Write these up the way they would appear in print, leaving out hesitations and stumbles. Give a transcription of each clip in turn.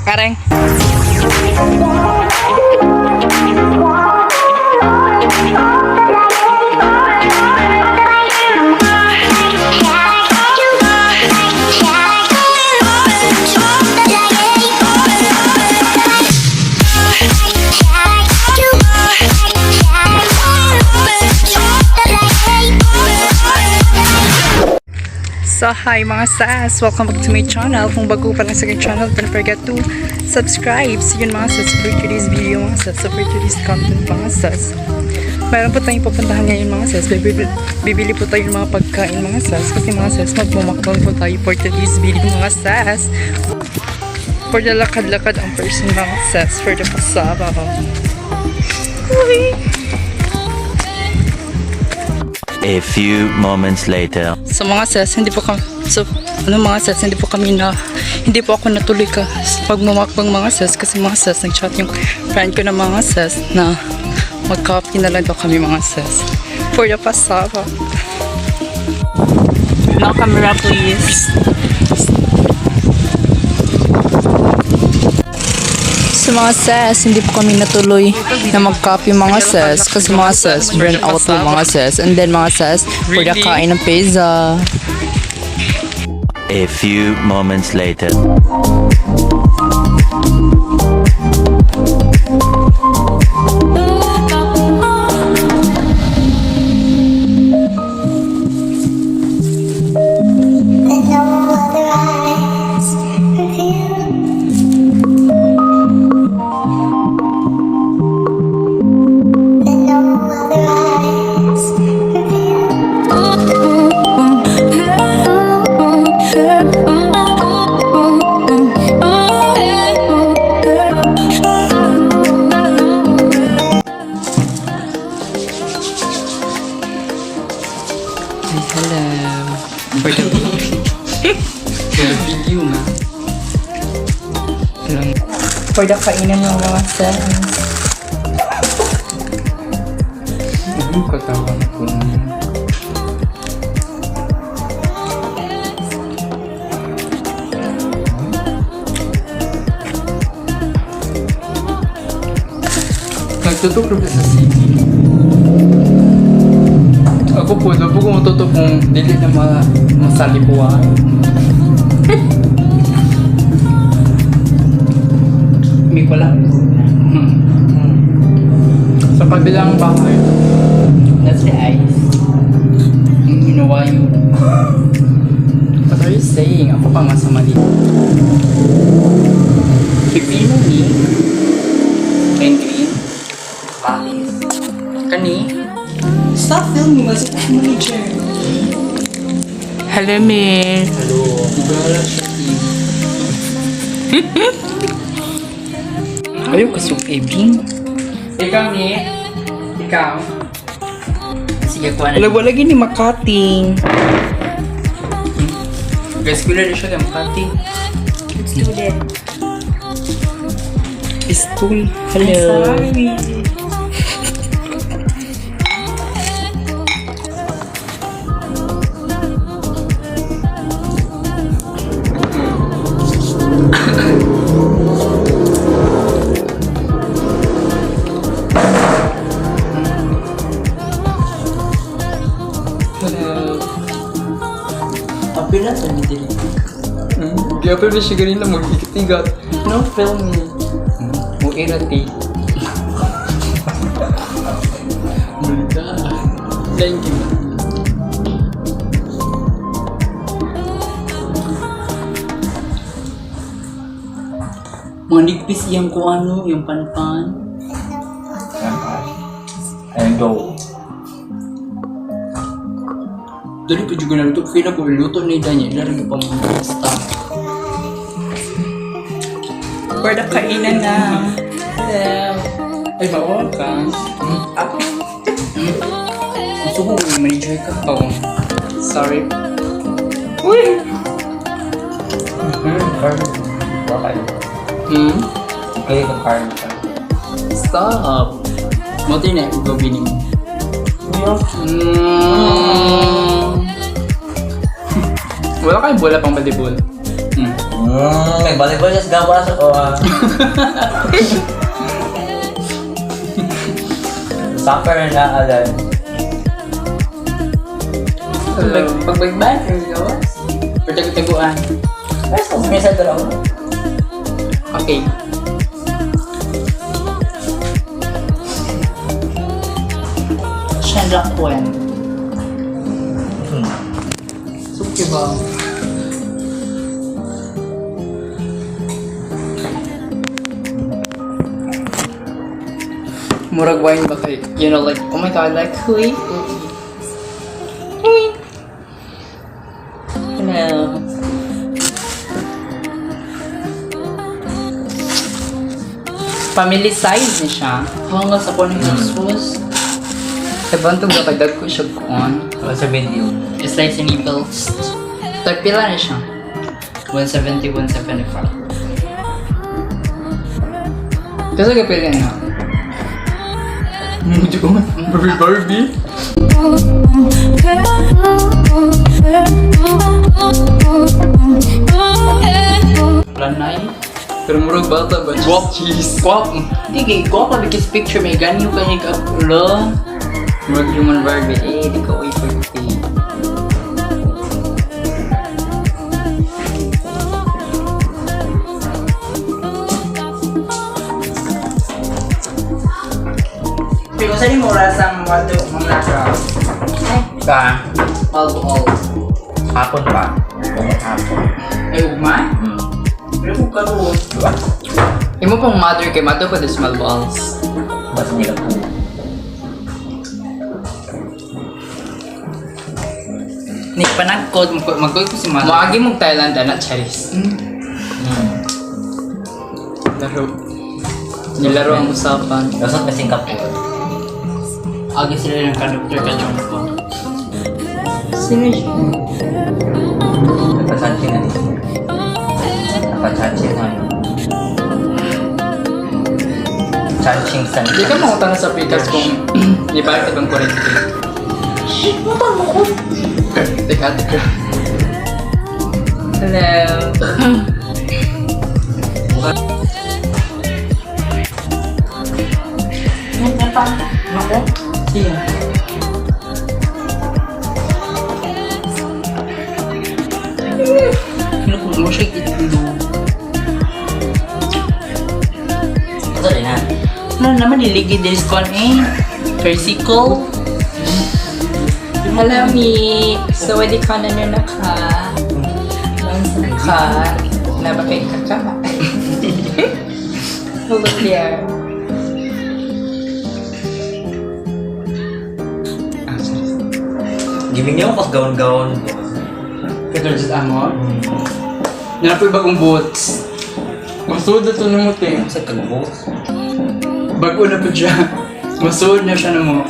Kareng. So hi mga sas! Welcome back to my channel. Kung bago pa lang sa aking channel, don't forget to subscribe. So yun mga sas, for today's video mga sas, so for today's content mga sas. Meron po tayong pupuntahan ngayon mga sas. Bibili po tayo ng mga pagkain mga sas. Kasi mga sas, magmamakbang po tayo for today's video mga sas. For the lakad-lakad ang person mga sas. For the pasaba. Uy! A few moments later. So mga sis, hindi po kami, so ano mga sis, hindi po ako natuloy ka sa pagmamakbang mga sis kasi mga sis, nag-chat yung friend ko na mga sis na mag-copy na lang daw kami mga sis. For the pasaba. No camera, please. So mga sis, hindi po kami natuloy na mag-copy mga sis kasi mga sis, burn out po mga sis. And then mga sis, for the kain ng pizza. A few moments later. That no other eyes reveal. That no other eyes reveal. Ay, hello. For the Video na. Alam. For the kainan ng mga sis. Ano katawa na po niya? Nagtutok rin sa city. Ako po, labo ko matuto kung dili na masalipuan. May wala. Sa kabilang bahay. That's the ice. You know why you... What are you saying? Ako pa nga sa mali. Pipino ni. And green. Palis. Kani. Stop filming. Mas manager. Hello, me. Hello. Ibala siya team. Ayaw kasong ebing. Ikaw ni? Ikaw? Sige, kuha na. Wala, wala gini Makating. Guys, kula na siya kay Makati. Let's do that. Stool. Hello. Sorry. Hello. Apila sa ni dili. Gapil ba siya ganun lang mag-igat. No film me. Mo irati. Multa. Thank you. Mga nigpis iyang ko ano, yung panpan. And go. Dali pa juga naluto. Feel ako, luto ni Daniel. Laro pa mga stop. For the kainan na. Hello. Ay, bawal ka. Ako. Gusto ko yung manager ka. Oo. Sorry. Uy! Hmm? Kaya ka karne ka. Stop. Mo na gawin mo. Wala kayong bola pang balibol. Nag-volleyball siya sa gawas o ah. Soccer na alam. Hello. Pagbagban, ang gawas. Or tagutaguan. Ay, sa mesa dalawa. Okay. Shandra Kwen. Suki ba? Murag wine ba kay, like, oh my God, like, huy. Huy. Hello. Family size ni siya. Hanggang sa kuno yung sauce. Ibang ba kay ko siya kuon. Wala sa video. Slice and nibbles. Tagpila na siya. 170, 175. Kasi kapila na. Barbie Barbie. Lanay. Pero murag bata ba? Guwap cheese. Guwap. Di kay ko pa because picture may ganyo kay ulo. Murag human Barbie. Eh, di ka uy pagti. Pero sa mo oras ang mga mga naka. Ka, Alcohol. hapon pa. Kung hapon. Ay, ugma? Pero kung karoon. Diba? Imo pang mother kay mother ko the small balls. Basta nila po. Ni panagkod magkod ko si mother. Moagi mong Thailand ana charis. Laro. Nilaro ang usapan. Lusot na Singapore. Agi sila ng conductor ka chongko. Sino siya? Napachanchi na dito. Napachanchi na yun. Chanching san. Di ka mangutang sa pikas kung ibalik ibang kurente. Utang mo ko. Teka, teka. Hello. Ako? Siya. Kinukulo mo siya itlog. Ito din ha. Ano naman niligid din con eh. Tricycle. Hello, mi. So, wedi ka na nyo na ka. Lansa ka. Nabakay ka ka. Hello there. Ah, sorry. Giving niyo ako gaon-gaon. Katulad sa amo. Nanap ko yung bagong boots. Masuod na to ng muti. Sa kagbos. Bago na po siya. Masuod na siya na mo.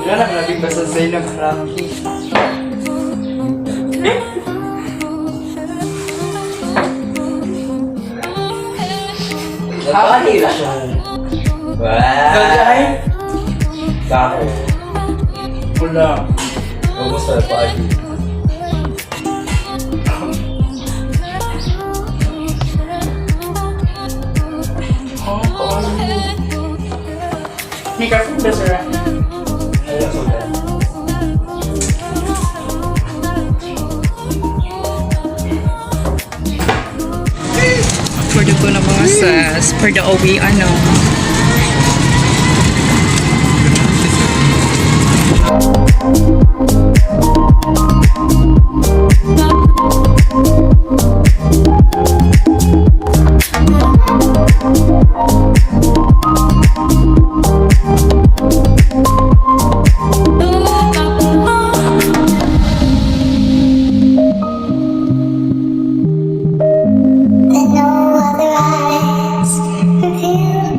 Wala na grabe basta sa'yo ng cracky. Nagpakahila siya. Wow! Kako. Wala. Ubus na paagi. May karton ba sir? Ayun, sulat. For the ko na mga sas, for the OB, ano. That no other eyes reveal.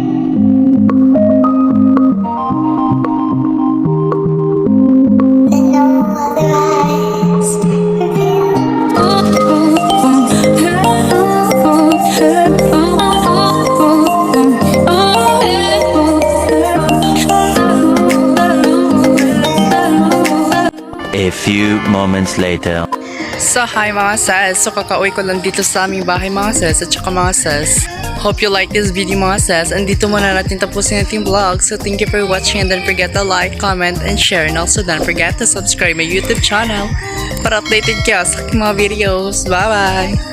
That no other eyes reveal. A few moments later. So So hi, mga sis. So kakauwi ko lang dito sa aming bahay, mga sis, at saka mga sis. Hope you like this video, mga sis. And dito muna natin tapusin ating vlog. So thank you for watching and don't forget to like, comment, and share. And also don't forget to subscribe my YouTube channel para updated kayo sa aking mga videos. Bye-bye!